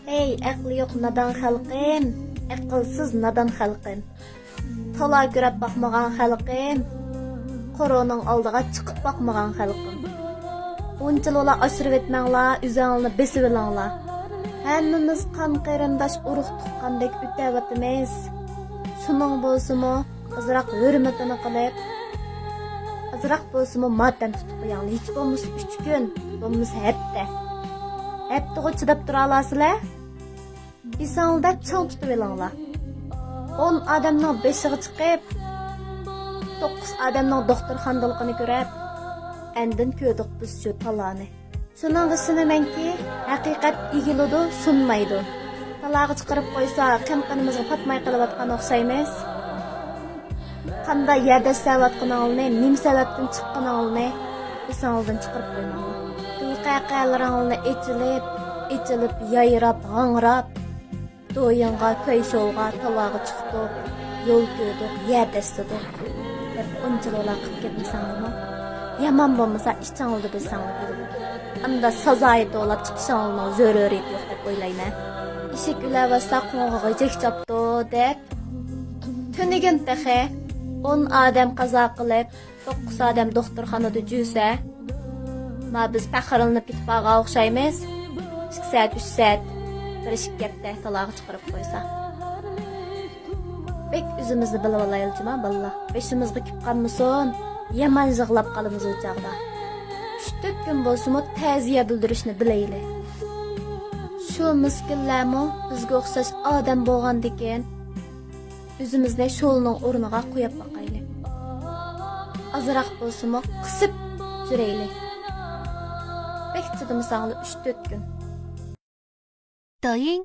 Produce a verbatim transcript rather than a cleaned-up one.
ئەي ئەقلى يوق نادان خەلقىم، ئەقىلسىز نادان خەلقىم. تالا كۆرۈپ باقمىغان خەلقىم، قورۇنىڭ ئالدىغا چىقىپ باقمىغان خەلقىم. ئۇنچىلىلا ئاشۇرۇۋەتمەڭلار، ئۆزۈڭلارنى بېسىۋېلىڭلار. ھەممىمىز قان قېرىنداش، ئۇرۇق تۇغقاندەك ئۆتەۋاتىمىز. شۇنىڭ بولسىمۇ ئازراق ھۆرمىتىنى قىلىپ، ئازراق بولسىمۇ ماتەم تۇتۇپ قوياڭلار. ھېچ بولمىسا ئۈچ كۈن، بولمىسا ھەپتە. ھەپتىغۇ چىداپ تۇرالارسىلەر؟ ئېسىڭلاردا چىڭ تۇتۇۋېلىڭلار. ئون ئادەمنىڭ بېشىغا چىقىپ، توققۇز ئادەمنىڭ دوختۇرخانىدىلىقىنى كۆرۈپ، ئاندىن كۆردۇق بىز شۇ تالانى. شۇنىڭغا ئىشىنىمەنكى، ھەقىقەت ئېگىلىدۇ، سۇنمايدۇ. تالاغا چىقىرىپ قويسا، قان-قېنىمىزغا پاتماي قېلىۋاتقان ئوخشايمىز. قانداق يەردە ئىشلەۋاتقىنىڭلارنى، نېمە سەۋەبتىن چىققىنىڭلارنى ئېسىڭلىدىن چىقىرىپ قويماڭلار. گۈلقەقەلىرىڭلارنى ئېچىلىپ، ئېچىلىپ، يايراپ، ھاڭراپ، دويۇنغا، كۆيشوۋغا، تالاغا چىقتۇق، يول كۆردۇق، يەر دەسسىدۇق دەپ ئۇنچىلىلا قىلىپ كەتمىسەڭلارمۇ، يامان بولمىسا ئىچىڭلاردا بىلسەڭلار بولىدۇ. ئاندا سازايى توۋلاپ چىقىشىڭلارنىڭ زۆرۈرىيىتى يوق دەپ ئويلايمەن. ئېشەك ئۆلەۋاتسا قوڭغۇ غىجەك چاپتۇ دەپ، تۈنۈگۈن تېخى ئون ئادەم قازا قىلىپ، توققۇز ئادەم دوختۇرخانىدا جۈسە، ما بىز پەخىرلىنىپ كېتىپ بارغان ئوخشايمىز. ئىككى سائەت، ئۈچ سائەت بىر ئىككى ھەپتە تالاغا چىقىرىپ قويسا. بەك ئۆزىمىزنى بىلىۋالايلى جۇما بالىلار. بېشىمىزغا كېلىپ قالمىسۇن، يامان يىغلاپ قالىمىز ئۇ چاغدا. ئۈچ تۆت كۈن بولسىمۇ تەزىيە بىلدۈرۈشنى بىلەيلى. شۇ مىسكىنلەرمۇ بىزگە ئوخشاش ئادەم بولغاندىكىن، ئۆزىمىزنى شۇلىنىڭ ئورنىغا قويۇپ باقايلى. ئازراق بولسىمۇ قىسىپ يۈرەيلى. بەك چىدىمىساڭلار ئۈچ تۆت كۈن. 抖音